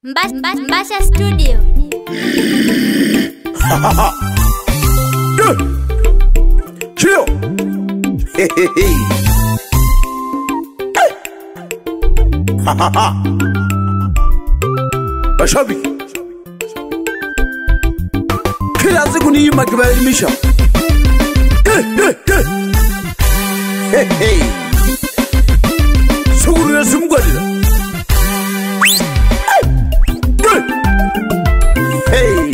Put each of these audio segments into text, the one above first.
Mbasha Studio. Chio. Hey hey hey. Ha ha ha. Mashabiki. Kila siku ni ima kibaelimisha. Hey hey hey. Hey hey. Suguru ya simgwadila. Hey.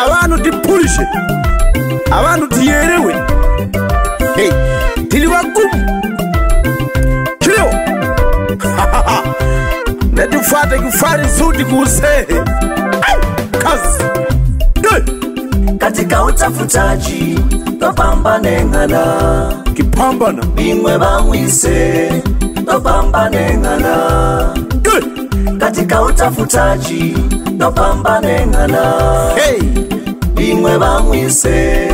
Abantu tipulishe. Abantu tiyerewe. Hey, tiliwagumu. Kilio. Netifate kifari suti kusehe. Kazi. Hey. Katika utafutaji topambane ngana. Kipambana. Bingwe bamwise topambane ngana. Hey. Katika utafutaji topambane ngana. Hey. Bingwe bamwise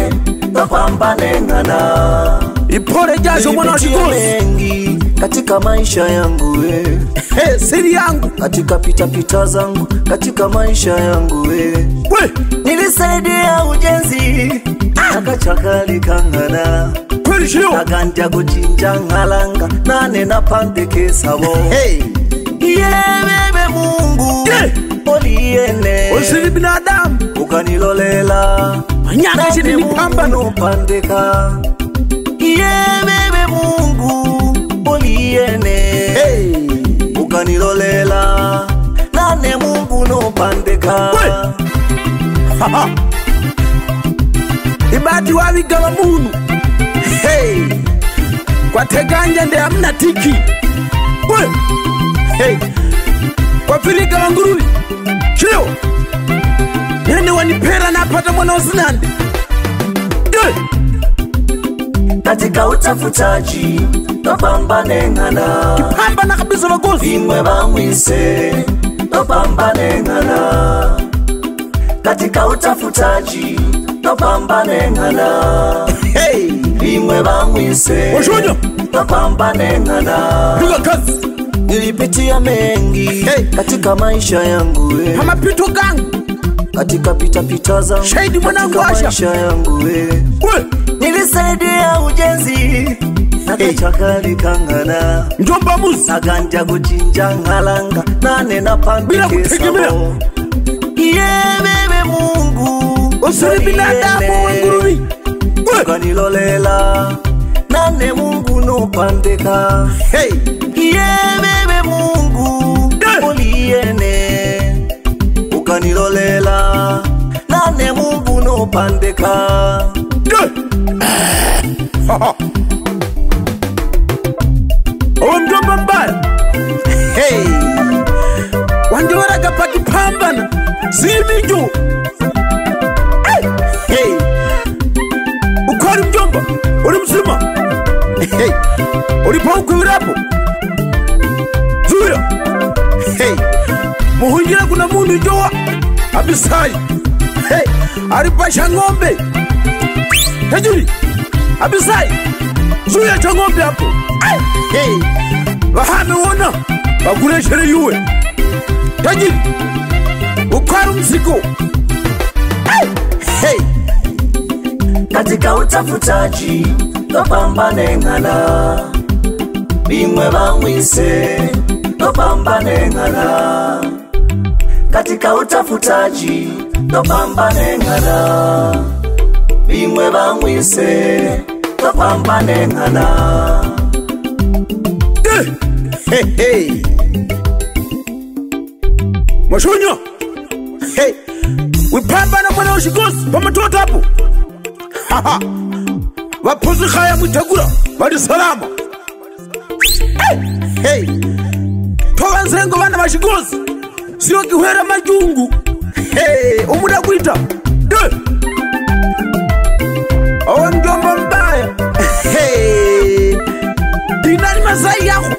topambane ngana. Ipore jasho mwana wa mengi katika maisha yangu we. Hey, siri yangu katika pita pita zangu katika maisha yangu we. We. Nilisaidia ujenzi akachakali kangana. Kweli shio. Aganja kuchinja ngalanga nane na pande kesabo. Hey. Yebebe Mungu yeah. Oliene usiri binadamu ukanilolela manyaka chini nipambano upandeka. Yebebe Mungu oliene hey. Ukanilolela nane Mungu no pandeka. Ibati wawigawa munu. Hey. Kwa teganja nde amna tiki. We. Hey. Kwa filiga wanguruwi. Chio. Nene wanipera na apata mwana wasinande. Hey. Katika utafutaji topambane ngana. Kipambana kabisa wagosi. Bingwe bamwise topambane ngana. Katika utafutaji topambane ngana. Hey. Bingwe bamwise Oshonya. topambane ngana. Piga kazi. Nilipitia mengi hey. Katika maisha yangu we. Hamapito gangu. Katika pita pita zangu shahidi mwanangu Asha maisha yangu we. We. Nilisaidia ujenzi nakachakali kangana. Njomba muzi aganja kuchinja ngalanga nane na pande bila kutegemea. Yebebe Mungu usiri binadamu wenguruwi. Ukanilolela nane Mungu no pandeka. Hey. Yebebe Mungu yeah. Oliene ukanilolela nane Mungu no pandeka. Yeah. Owe mjomba mbaya. Hey. Wanjora kapaki pambana. Simijo. Hey. Hey. Ukwari mjomba. Uri mzima. Hey. Ulipo ukuirapo. Zuya. Hey. Muhunjira kuna mundu joa. Abisai. Hey. Aripasha ngombe. Tajiri. Abisai. Zuya cha ngombe hapo. Hey. Wahame wona. Bakureshere yuwe. Tajiri. Ukwaru mzigo. Hey. Hey. Katika utafutaji topambane ngana. Bingwe bamwise topambane ngana. Katika utafutaji topambane ngana. Bingwe bamwise topambane ngana. Hey hey. Mashonyo. Hey. Wipambana mwana ushigosi pamatoto hapo. Haha. Wapuzi khaya mutagura bali salama. Hey hey. Towanzengo bana bashigosi. Sio kihwera majungu. Hey, umuda kuita. Hey. Owe mjomba mbaya. Hey. Dinani mazai yako.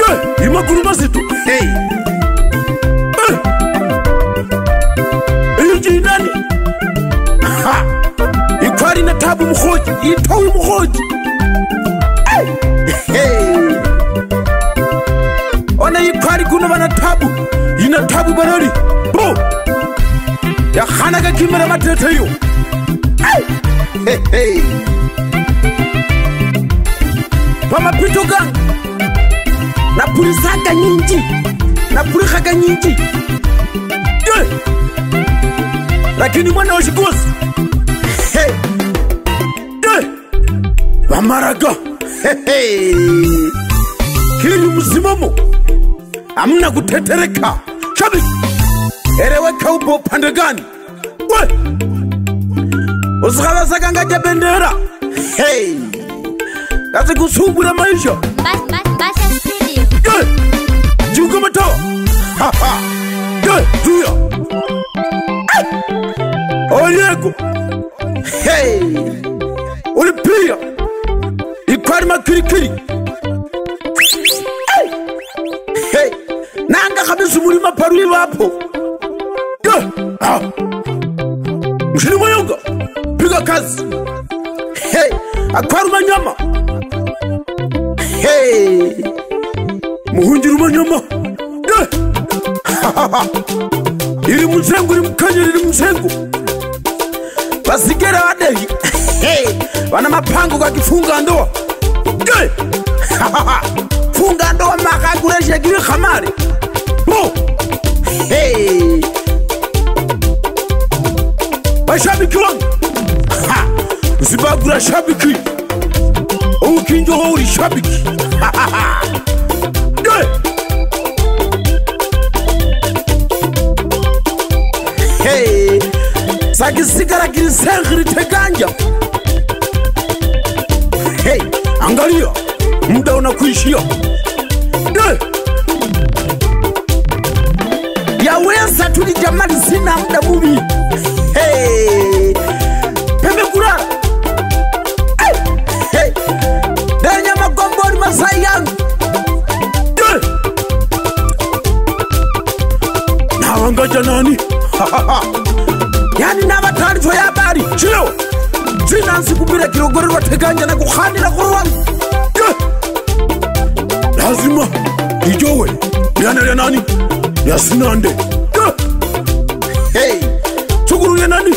Hey, imakuru masitu. Hey. Hey. Dinani. Ha. Ikwari na tabu mkhoji, itowi mkhoji. Hey. Hey. Ona Bana ikwari kuna bana tabu. Ina tabu barari. Bo. Ya khana ka kimera matete yo. Hey hey. Pama pitoka. Na pulisaka nyinji. Na pulihaka nyinji. Lakini mwana wa shikosi. Hey. Bamaraga. Hey hey. Kili msimamo. Amna kutetereka. Shabiki. Eleweka upo upande gani? We. Usikala kanga bendera. Hey. Kazi kusumbura maisha. Basha Studio. Hey. Jiunge mto. Ha ha. Hey, zuia. Hey. Olego. Hey. Ulipia. Ikwari makirikiri. Hey. Hey. Nanga kabisa mulima paruli wapo. Ah. Mshini moyonga. Piga kazi. Hey, akwaru manyama. Hey. Muhunjiru manyama. Ili msengu ili mkanya ili msengu. Basigera wadehi. Hey, wana mapango kwa kifunga ndoa. Hey. Funga ndoa makaguresha kile khamari. Bo. Hey. Mashabiki wangu. Ha. Usibagura shabiki. Ukinjo hori shabiki. Ha ha ha. Hey. Sakisigara kilisengri teganja. Hey, angalia. Muda unakuishia. Yaweza tulijamali sina muda mubi. Hey, pembe kula. Hey, hey. Danya magombori masai yangu. Hey. Na wangaja nani? Yani na taarifa ya habari. Chilo. Sina nsikubira kirogorerwa teganja na kuhanira kuruwangu. Lazima ijowe. Yana ya nani? Ya sinande. Hey. Chukuru ya nani?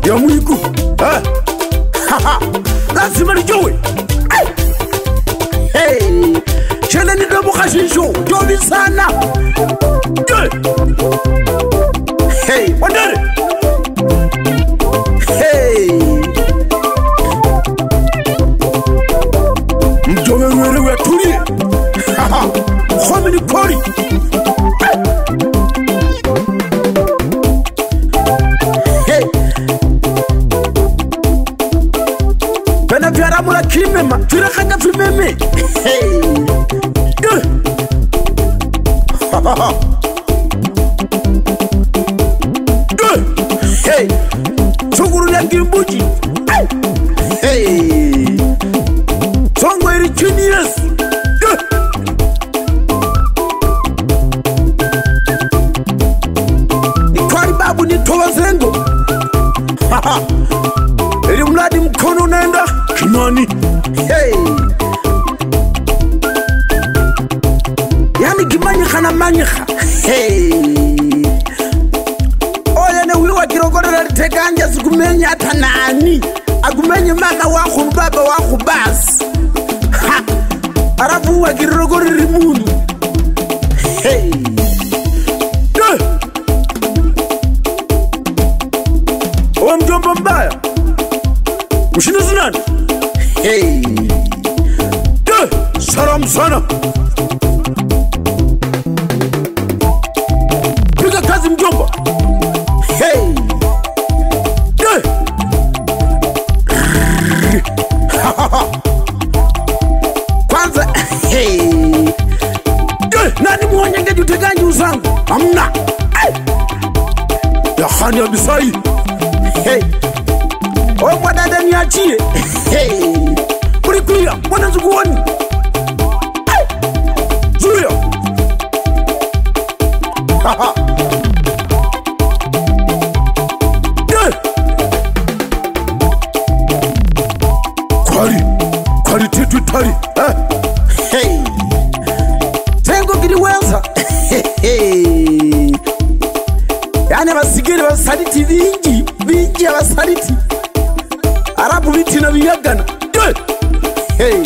Ya mwiku. Eh. Lazima nijowe. Hey. Chene ni dobo kashisho. Jobi sana. Hey, wandere. Hey. Mjowe wewe wetulie. Khomi ni kori. Hey. Bena vyaramula kimema, turekanga vimeme. Hey. Hey. Chukuru ya ngimbuji. Hey. Songo iri chini Yesu. Nikwari babu nitowa zengo. Ili mradi mkono unaenda kinani. Hey. Yani kimanyika na manyika. Hey. Oya ne wiwa kirogorera litekanja sikumenya hata nani. Akumenye mama wako baba wako basi. Ha. Arafu wa kirogorera rimunu. Hey. Owa mjomba mbaya. Mshini zinani. Hey. Salam sana. Piga kazi mjomba. Hey. Kwanza hey. Nani muonyenge juteganji uzangu? Amna. Ya khani ya bisai. Hey. O mwadada niachie. Hey. Kulikuya, mwana nzukuoni. Zuia. Ha ha. Kwari, kwari titu tari. Hey. Tengo kiliweza. Batigere basaliti bingi bingi abasaliti arabu bitina biyagana. Hey.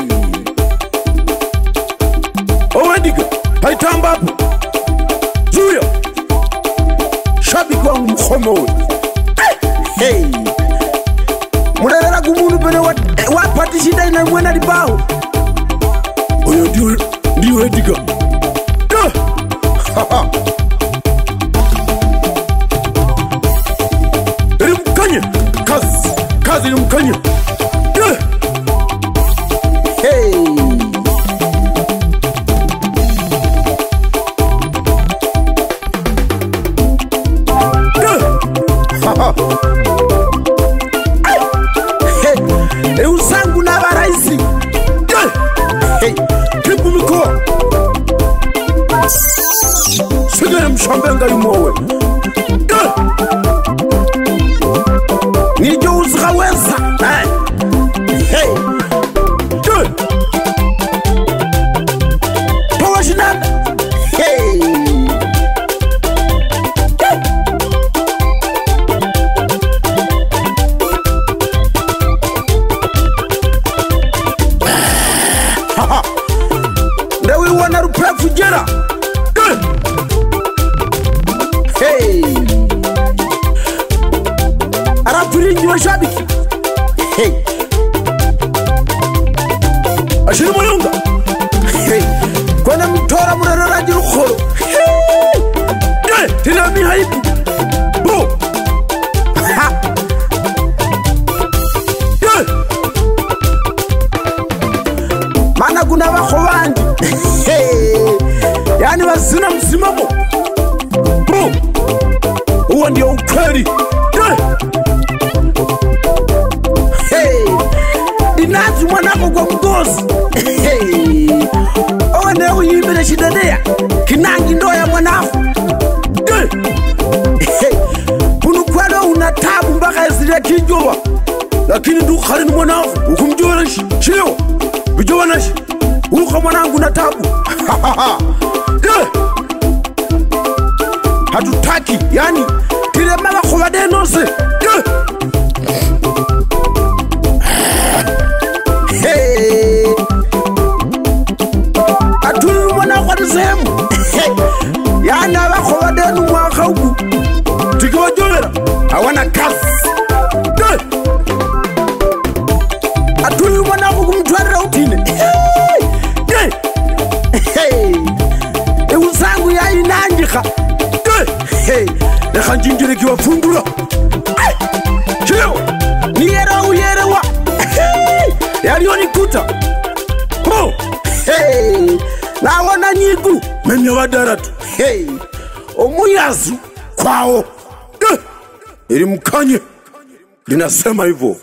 Owendiga haitamba hapo. Zuya. Shabiki wangu mkhomo. Hey. Mulelera kumunu pene wapatishinda ina mwena libao. Oyo ndio Ediga. Rimkanye kazi rimkanye. Hey. Hey. Usangu na baraisi. Hey. Kipu mikoa. Sigara mshambenga yumowe. Nijo uzgaweza. Hey. Pawashinanda. Hey. Ndawiwana rupefu jera. Hey. Arafiringi washabiki. Hey. Ashiri muyunga. Hey. Kwana mtora murarara jirukhoro. Hey. Tilami haibu. Bo. Ha. Hey. Mana kuna bakhobandi. Hey. Yani basina msimamo. Bro. Huo ndio ukweli. Hey. Inazi mwanako kwa mgozi. Hey. Owe uyimbele shidadea. Kinangi ndo ya mwanako. Hey. Kunukwelo una tabu mpaka esiria kijowa. Lakini ndukhari ni mwanako. Ukumjowa nashi. Shilewa. Bijowa nashi. Uka mwanangu na tabu. Hatutaki yani tirema bakhoba denose. Hey. Atulu mwana kwa sehemu. Yani abakhoba denu mwaka uku. Tikiwajolera hawana kazi. Atulu mwana kumtwarira utine. Hey. Usangu ya inanjika. Hey, lekhanjinjire kiwafungula. Cheo, niyera uyerewa. Hey, yalionikuta. Bro, hey, naona nyigu memya wadaratu. Hey, omuyazu kwao. Ili mkanye linasema hivyo.